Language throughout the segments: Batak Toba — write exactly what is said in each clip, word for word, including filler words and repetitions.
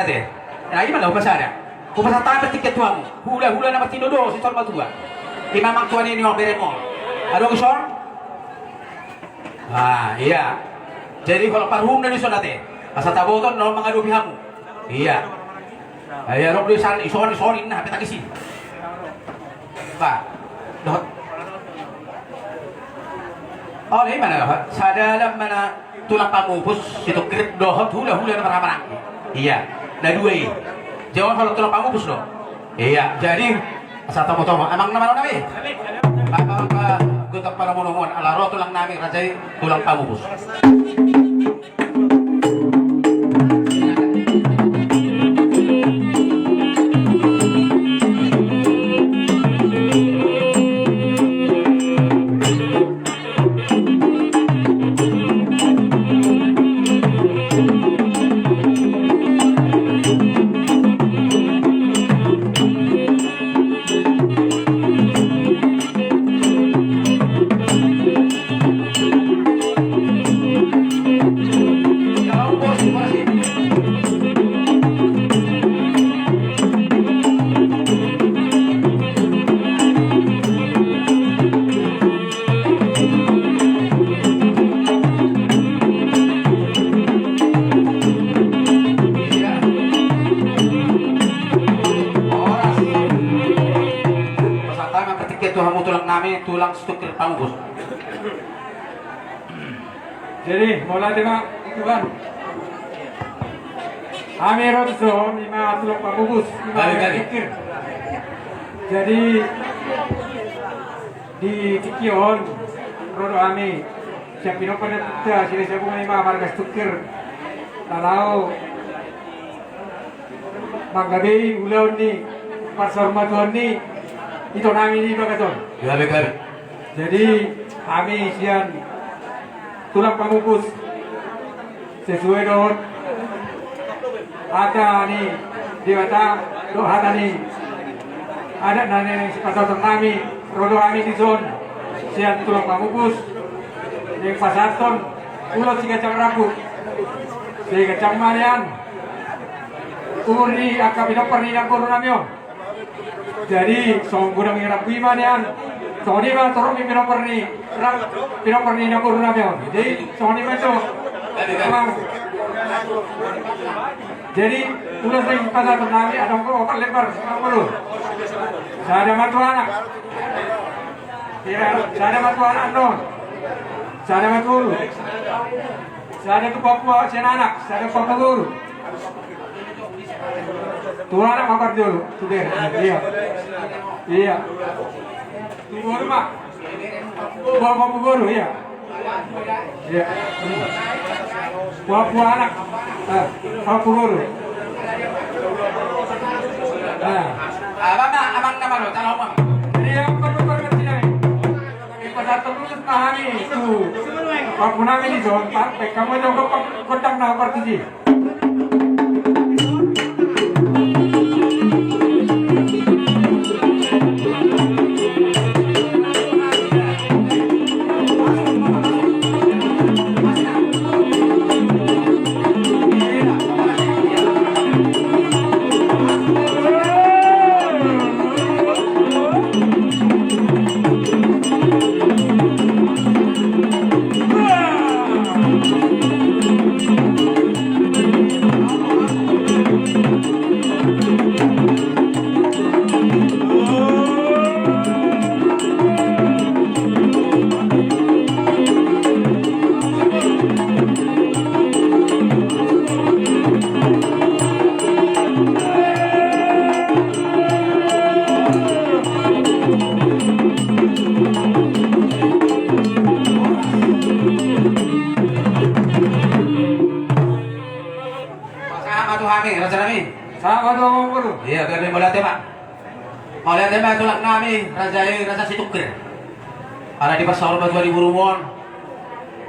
Ate. Nah, ima na hupasada. Hupasahat hami partingkian tu hamu. Hulahula na martinodohon sian saur matua. Ima amang tua ni on, berem on. Adong dison? Ah, iya. Jadi holan parhumna dison ate. Asa taboto on na mangadopi hamu. Iya. Iya, adong do dison, dison, dison, nah, hape tangis i. Ba, dohot. Oh, ima na, sada lam mana tulang pamupus, Situngkir dohot hulahula na marhahamaranggi. Iya, na dua i. Jawab holan tulang pamupus do. Iya, jadi, asa tomo-tomo, amang na malo nami. Amang, eh, gotong panomu-nomuan, ala ro tulang nami, raja i, tulang pamupus. Pasahat hami partingkian tu hamu tulang nami, tulang Situngkir pamupus. Jadi, mauliate ma Tuhan. Hami ro dison, ima tulang pamupus, ima Situngkir. Jadi, di tingki on, ro do hami sian pinompar ni ompunta, Silahisabungan, ima marga Situngkir. Laho manggabei ulaon ni parsaurmatuaon ni ito nami di bagas on. Gabe, gabe. Jadi, hami sian tulang pamupus, sesuai dohot hata ni Debata dohot hata ni adat na naeng sipasahaton nami, ro do hami dison sian tulang pamupus, naeng pasahathon ulaon siganjang rambu. Sai ganjang ma nian umur ni angka pinompar ni namboru nami on. Jadi, songon godang ni rambu i ma nian, songon i ma torop ni pinompar ni ra-, pinompar ni namboru nami on. Jadi, songon i ma jo. Jadi, ulaon sipasahaton nami adong do opat lembar, opat pulu. Sada ma tu anak. Iya, sada ma tu anak annon. Sada ma tu boru. Sada tu pahompu sian anak, sada pahompu boru. Tu anak ma parjolo, tu bere. Iya. Iya. Tu boru ma. Pahompu boru, iya. Iya. Pahompu anak. Ah, pahompu boru. Ah. Abang, abang nama lo, tanah umang. Iya, perlu perlu sini. Ipasarhon tutu ma hami tu pahompu nami dison, baen hamu jo gondang na partusi. Pasahat ma tu hami, raja nami. Sahat ma tu hamu boru. Iya, gabe, mauliate ma. Mauliate ma tulang nami, raja i, raja Situngkir. Ala di pasahat ma tu boru on.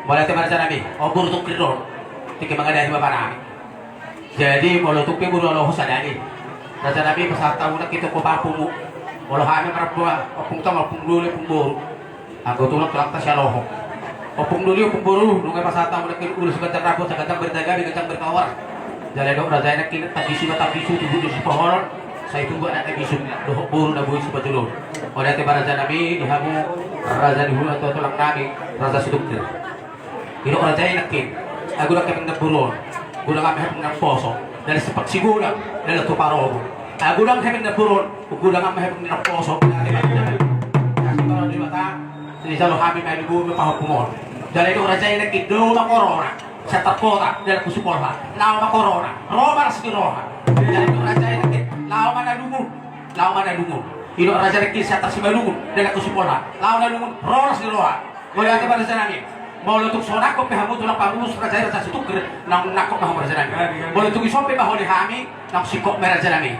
Mauliate ma raja nami, on boru Tungkir do. Tingki mangadahi bapa nami. Jadi molo tung pe boru Aloho sada i. Raja nami, pasahat hamu nangkin tu pahompumu. Molo hami marambua, ompung tong, ompung doli, ompung boru. Anggo tulang, tulangta si Aloho. Ompung doli, ompung boru, nunga pasahat hamu nangkin ulos ganjang rambu, ganjang berita gabe, ganjang berita horas. Jala didok raja i nangkin, tambisu ma tambisu, tubu ni sipohonon, sai tubu anak na bisuk dohot boru na boi sipajolo. Mauliate ma raja nami di hamu, raja ni huta, tulang nami, raja Situngkir. Didok raja i nangkin, ai godang hepeng ni namboru on, godang ma hepeng ni namposo, dalan simpang sigodang, dalan tu parobot. Ai godang hepeng ni namboru on, godang ma hepeng ni namposo. Mauliate ma raja nami. Sai tongtong di Debata, sai dijalo hami ma i di boru pahompumon. Jala didok raja i nangkin, dao ma korona sian tarkota, dalan hu sipolha. Lao ma korona, ro ma las ni roha. Jala didok raja i nangkin, lao ma na lungun, lao ma na lungun. Didok raja i nangkin, sian tarsimalungun, dalan hu sipolha. Lao na lungun, ro las ni roha. Mauliate ma raja nami. Molo tung so nangkok pe hamu tulang pangurus raja i, raja Situngkir, naung nangkok ma hamu raja nami. Molo tung dison pe bahen hami, naung singkop ma i raja nami.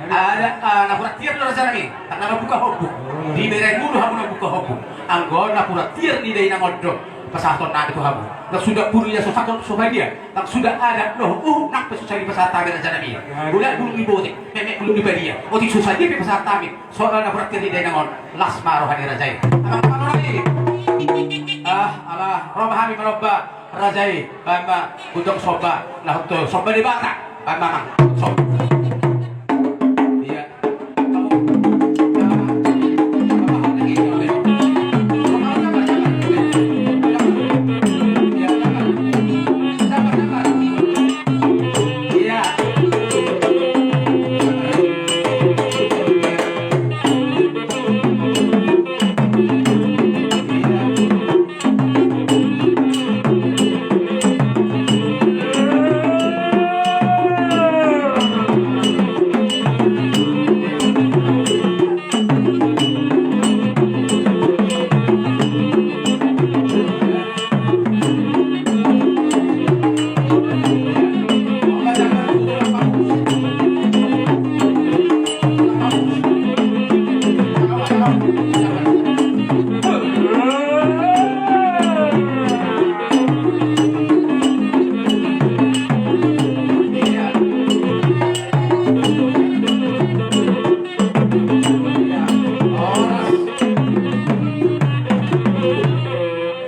Ada, ah, napuran tiar do raja nami, ndang na mambuka hombu. Di bere mulu hamu na mambuka hombu. Anggo napuran tiar ni dainang on do pasahaton nami tu hamu. Ndang suda pulu ia so sangkot so badia, ndang suda adat dohot uhum nang pe so sadia dipasahat hami raja nami. Bulak bulung ni botik, memek bulung ni badia, otik so sadia pe dipasahat hami. Songon napuran tiar ni dainang on, las ma roha ni raja i. Amang, amang, amang i. Ah, ala ro ma hami manomba raja i, bahen ma gondang somba, na hot somba Debata, bahen ma amang, somba. Ia.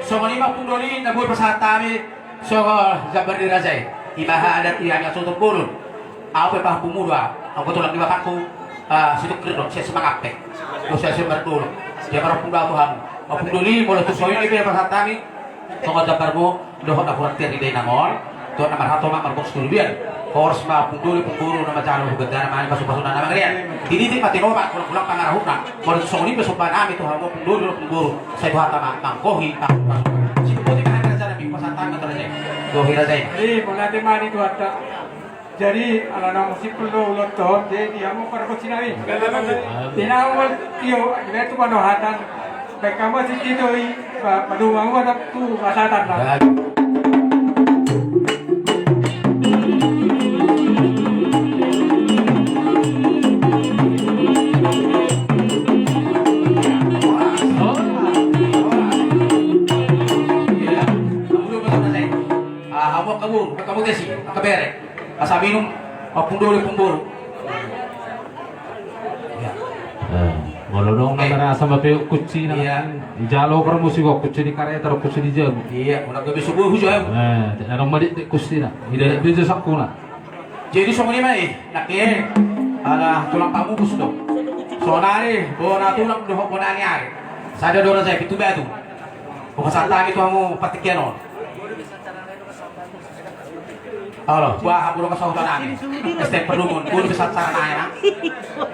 Songon i ma Ompung Doli na boi pasahat hami songon jambar ni raja i. I ma aha adat i hami asa tu bolon. Au pe pahompum do, anggo tulang ni bapakku, ah, Situngkir do, sian Simangape. Do sian Sian Mardolok. Jambar Ompung Doli tu hamu. Ompung Doli, molo tung songon i pe pasahat hami songon jambarmu dohot napuran tiar ni dainang on, dohot na marhato ma marboru silubian. Horas ma Ompung Doli, Ompung Boru, na manjalo hugandana ma i, pasu-pasuna na mangalean. Tinitin ma tinopa, golang-golang pangarahutna. Molo tung songon i pe somba nami tu hamu Ompung Doli, Ompung Boru, sai Tuhanta ma manggohi pasu-pasuna. Sipoti ma hami raja nami, pasahat hami tu raja i. Gohi raja i. Eh, mauliate ma di Tuhanta. Jadi ala naung simpul do ulaonta on, jadi dia ma pargonsi nami. Di na ungkol tio, di na tu panohatan. Baik hamu sitio i, pa-, padomu hamu tu pasahatanna. Ah, hamu angka boru, angka botesi, angka bere. Asa minum, Ompung Doli, Ompung Boru. Ia. Eh, molo adong na, eh, na asa mapeok kuncina. Ia. Dijalo parmusik on, kunci ni kareta dohot kunci ni jabu. Ia, unang gabe subuh hujabu. Eh, adong ma di, di kuncina. Ida, ida jo sangkuna. Jadi songon i ma i, nangkin, ala tulang pamupus do. Sonari, bona tulang dohot bona ni ari. Sada do raja i, pitu batu. Hupasahat hami tu hamu partingkian on. Olo, bah, hamu do pasahaton nami. Step perdungon, bulu besar sarana ya.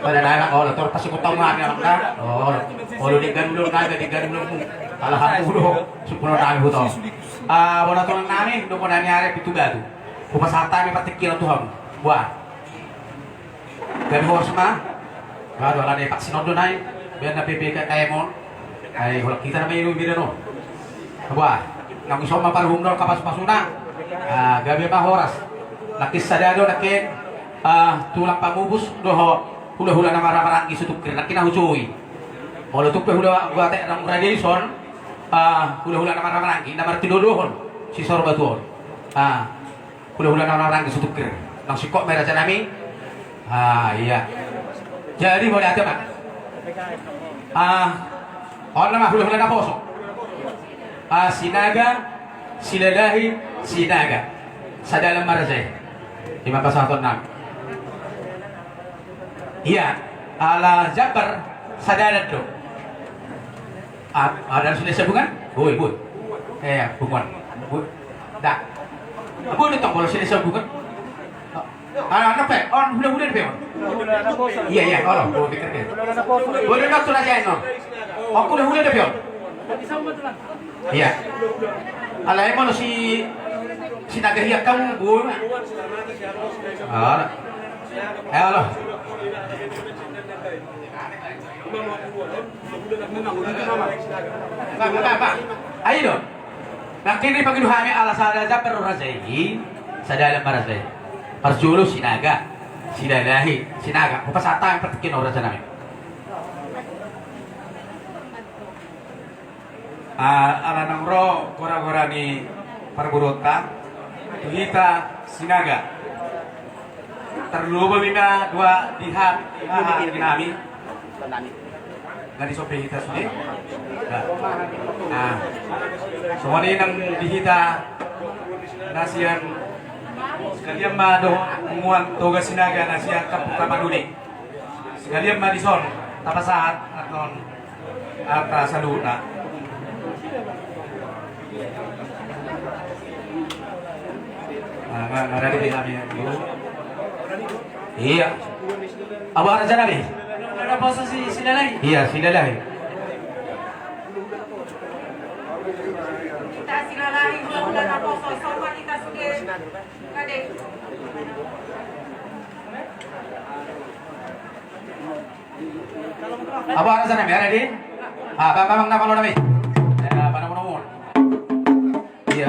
Pada daerah, olo, tor pasti kota mah ya, dah. Olo, olo, di gandu, dah, di gandu. Ala hamu do, sumpah nami, betul. Ah, bona tulang nami, do bona ni ari pitu batu. Hupasahat hami partingkian tu hamu. Bah. Gabe horas ma. Aduh, ala na ipaksinondon ai. Baen na P P K M on. Ai holan hita na main i beda no. Bah, naung dison ma paruhum do angka pasu-pasuna. Ah, gabe ma horas. Nangkin sada do nangkin, ah, tulang pamupus dohot hula-hula na marhaha-maranggi Situngkir. Nangkin na hujou i. Molo tung pe hula, hula atek na mura dison. Ah, hula-hula na marhaha-maranggi, na martinodohon. Sisor batu on. Ah. Hula-hula na marhaha-maranggi Situngkir. Naung singkop ma i raja nami. Ah, ia. Jadi mauliate ma. Ah, on nama hula-hula naposo. Ah, Sinaga, Silalahi, Sinaga. Sadalan ma raja i. Ima pasahatonnami. Ia, ala jambar sadalan do. Ah, ada sudah sambungan? Boi, boi. Eh, bunguan. Boi. Da. Boi, do tong, molo sudah sambungan. Ah, na pe, on, hula-hula pe on. Ia, ia, olo, boi, pikir pe. Boi, do na tu raja on. On, hula-hula pe on. Ia. Alai molo si, si Naga hian hamu, boi ma. Olo. Eh, olo. Ba, ba, ba, ba. Ai do. Nangkin dipangido hami ala sada jambar do raja i. Sadalan ma raja i. Parjolo Sinaga. Silalahi. Sinaga. Hupasahat hami partingkian on, rajanami. Ah, ala naung ro gora-gora ni parboruonta, tu hita Sinaga. Tarlumobi ma dua di ha-, di haha di nami. Na dison pe hita sude. Nah. Ah. Songon i nang di hita na sian, sekalian ma dohot punguan Toga Sinaga na sian Kampung Tapanuli. Sekalian ma dison tapasahat annon arta saluhutna. Nah, nga, nga rade di nami, ya. Ia. Apa rajanami? Ada posisi Silalahi. Ia, Silalahi. Hita Silalahi, hula-hula na poso, sopan hita sude. Kade. Apa rajanami, ada di? Ah, ba, ba, bang, na, molo nami. Ya, mana mau nomor? Iya.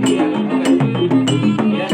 Iya, oke. Iya.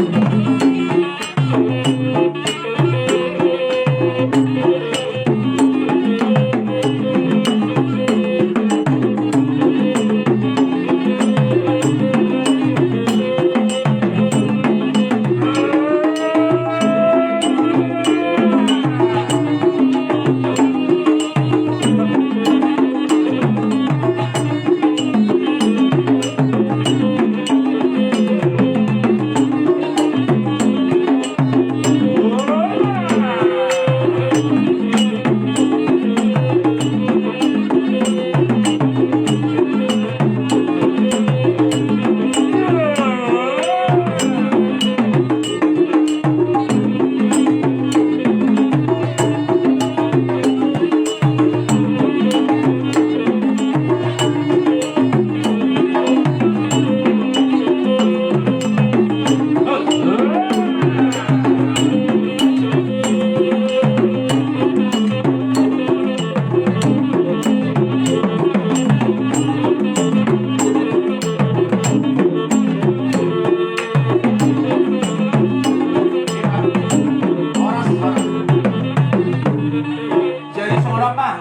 Jadi songon on ma.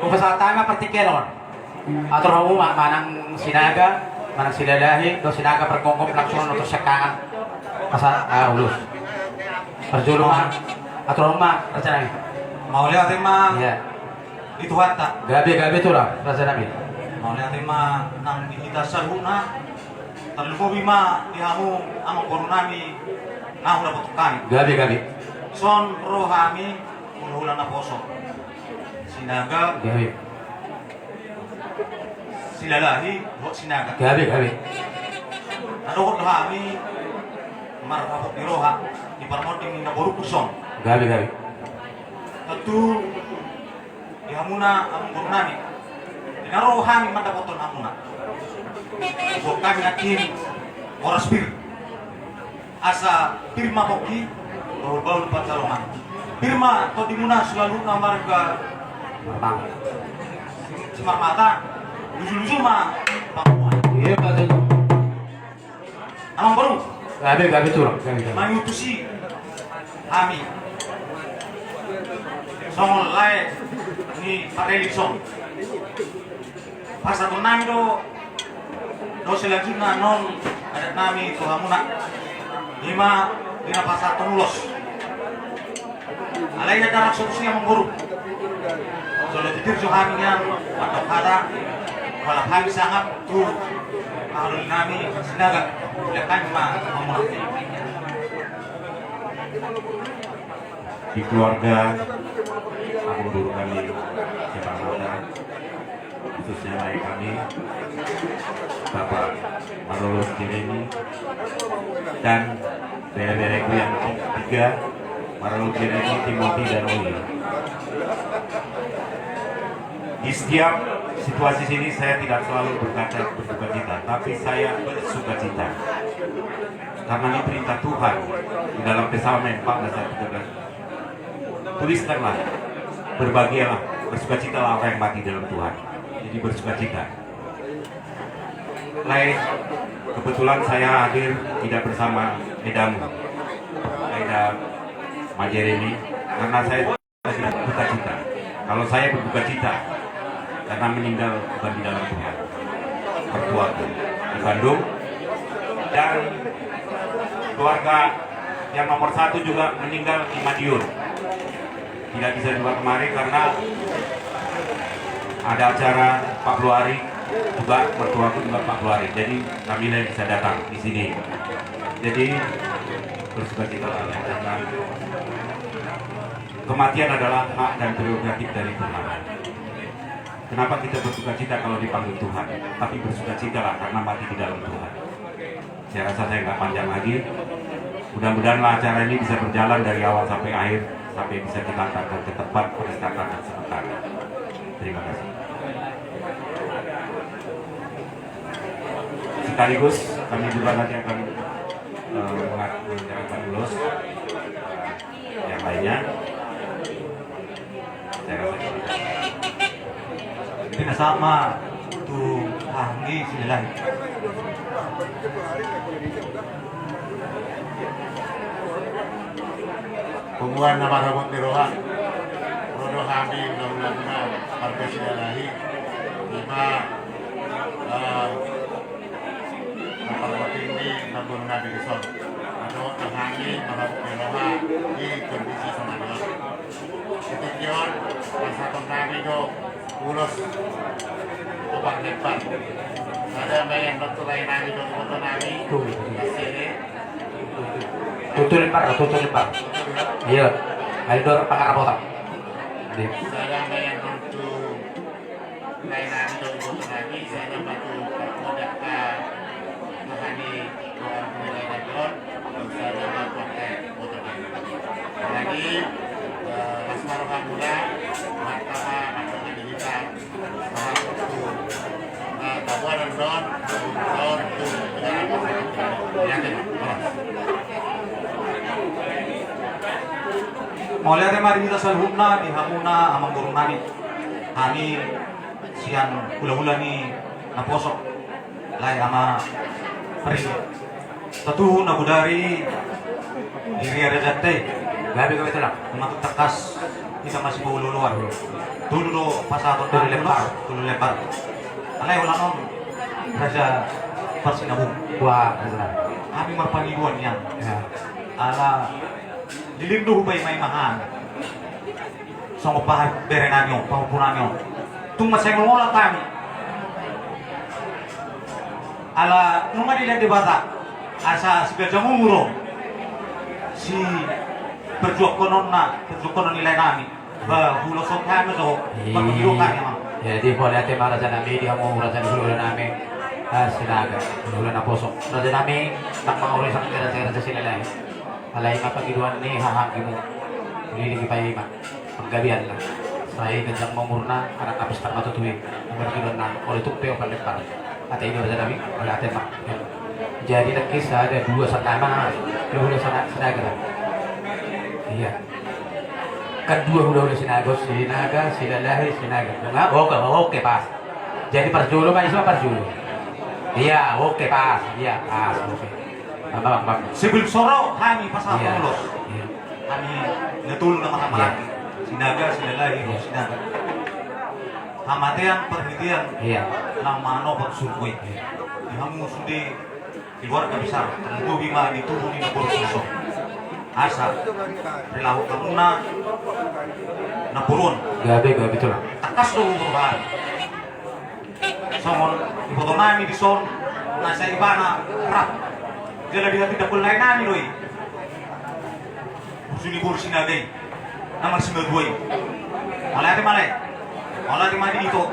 Hupasahat hami ma partingkian on. Atur hamu ma, manang Sinaga, manang Silalahi, dohot Sinaga pargomgom langsung on atur siangkangan. Asa, ah, ulos. Parjolo ma, atur hamu ma, rajanami. Mauliate ma. Iya. Di Tuhanta. Gabe, gabe, tura, rajanami. Mauliate ma nang di hita saluhutna. Tarlumobi ma di hamu amangborunami na hudapothon hami. Gabe, gabe. Dison ro hami hulahula naposo. Sinaga. Gabe. Silalahi dohot Sinaga. Gabe, gabe. Na dohot do hami marhabot ni roha di parmonding ni namborungku dison. Gabe, gabe. Tontu di hamuna amangborunami, di na ro hami mandapothon hamuna. Huboan hami nangkin horas pir. Asa pir ma pongki, bahulbahul pansalongan. Pir ma tondimuna saluhutna marga Simarmata. Lujuluju ma pangomoan. Iya, Pak Joko. Amangboru. Gabe, gabe, tura. Gabe, gabe. Mangutusi hami songon lae ni parelek on. Pasahatonnami do, do selanjutna annon adatnami tu hamuna. Ima di na pasahathon ulos. Alai na darak solusi, amangboru. Jolo titir jo hami nian mandok hata, mangalap hami sangap tu Halo nami Sinaga, ya kan ma ngomong. Di keluarga, agung guru kami, Simarmata, khususnya ayah kami, Bapak Marolo Jeremy, dan bere-bereku yang tiga, Marolo Jeremy, Timothy, dan Oli. Di setiap situasi sini saya tidak selalu berkata berduka cita, tapi saya bersuka cita. Karena ini perintah Tuhan di dalam Psalmen empat belas ayat tiga belas. Tuliskanlah, berbahagialah, bersukacitalah orang yang mati dalam Tuhan. Jadi bersukacita. Lae, kebetulan saya hadir tidak bersama Edam, Eda Majeremi, karena saya tidak berduka cita. Kalau saya berduka cita karena meninggal bukan di dalam Tuhan. Mertuaku di Bandung, dan keluarga yang nomor satu juga meninggal di Madiun. Tidak bisa juga kemari karena ada acara empat puluh hari juga, mertuaku juga empat puluh hari. Jadi kami tidak bisa datang di sini. Jadi bersuka cita karena kematian adalah hak dan prerogatif dari Tuhan. Kenapa kita bersuka cita kalau dipanggil Tuhan? Tapi bersukacitalah karena mati di dalam Tuhan. Saya rasa saya nggak panjang lagi. Mudah-mudahanlah acara ini bisa berjalan dari awal sampai akhir, sampai bisa kita antarkan ke tempat peristirahatan sementara. Terima kasih. Sekaligus kami juga nanti akan, eh, mengat-, mengucapkan ulos, eh, yang lainnya. Saya rasa cukup. Pinasahat ma tu haha ni Silalahi. Punguan na marhabot ni roha, ro do hami ulaon na marga Silalahi, ima, eh, na parhobas ni namboru nami dison. Ro do hami marhabot ni roha di kondisi sonari on. Di tingki on, pasahaton nami do ulos tu parlembar. Sada ma i annon tu lae nami dohot iboto nami. Tutu. Tutu lembar, tutu lembar. Iya. Ai do pangarapotan. Sada ma i annon tu lae nami dohot iboto nami, sada ma tu parhodang haha ni roha ni lae nami on, sada ma tu angka iboto nami. Jadi, eh, las ma rohamuna, martama, martama di hita, sahat tu, eh, tabuanon on, on tu, ya, horas. Mauliate ma di hita saluhutna, di hamuna amangboru nami. Hami sian hulahula ni naposo, lae ama Parigi. Tatuhu na bodari di ria raja te. Gabe, gabe, Tulang. Ima tung tangkas hita masipaolo-oloan. Tolu do pasahaton, tolu lembar. Tolu lembar. Alai holan on raja parsinabung. Wah, raja. Hami marpangidoan nian. Ya. Ala leleng do hupaima-ima hami. Songon paha-, bere nami on, pahompu nami on. Tung mansai mangolap hami. Ala nunga dilehon Debata asa siganjang umur on, siperjuangkononna, perjuangkonon ni lae nami. Ba, huulos hami jo, ba, iya, huulos hami, Amang. Jadi, mauliate ma raja nami, di hamu raja ni hulahula nami. Ah, Sinaga, hulahula naposo. Raja nami, ndang mangoloi sangkira raja Silalahi. Alai ima pangidoan ni hahaanggimu. Leleng i paima. Panggabeanna. Sai ganjang ma umurna, anak na pistar ma tutu i. Ima pangidoanna, olo tung pe opat lembar. Ate i do raja nami, mauliate ma. Jadi nangkin sada, dua, sada ma, hulahula Sinaga. Iya. Kan dua hulahula Sinaga, Sinaga, Silalahi, Sinaga. Nah, oke, oke, pas. Jadi parjolo ma, ise ma parjolo? Iya, oke, pas. Iya, pas, oke. Bang, bang, bang. Sebelum so ro hami pasahat ulos. Iya. Hami na tolu na marhahamaranggi. Sinaga, Silalahi, Sinaga. Hamatean, parhitean. Iya. Na manopot surgo i. Iya. Di hamu sude keluarga besar, tarlumobi ma di tubu ni namboru on. Asa, rela hamuna namboru on. Gabe, gabe, Tulang. Tangkas do umur baru. Songon iboto nami dison, Asa ibana rap. Jala di hati dapul lain nami do i. Suni boru Sinaga i. Na marsimadua i. Mauliate ma ale. Mauliate ma di ito.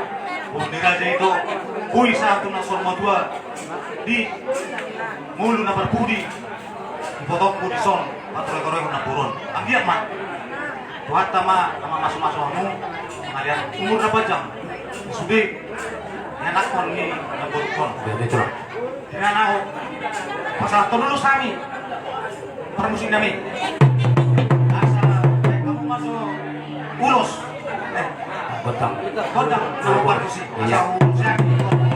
Boru ni raja ito. Boi sahat tu na saur matua. Di ngolu na parpudi. Di potongku dison. Patoroi-toroi na buron. Anggiat ma. Tuhanta ma na mamasumasu hamu. Mangaliat umur na panjang. Sude. Ianakhon ni na boru on. Jadi itulah. Inang ahu, pasahat tu ulos hami. Parmusik nami. Asa, eh, hamu ma so ulos. Eh, gondang. Gondang, so parmusik. Iya. Asa ulos hami.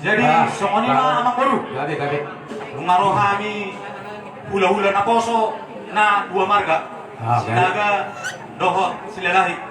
Jadi, ah, songon i ma, ah, amang boru. Gabe, gabe. Nunga ro hami hulahula naposo na dua marga. Ah, gabe. Sinaga dohot Silalahi.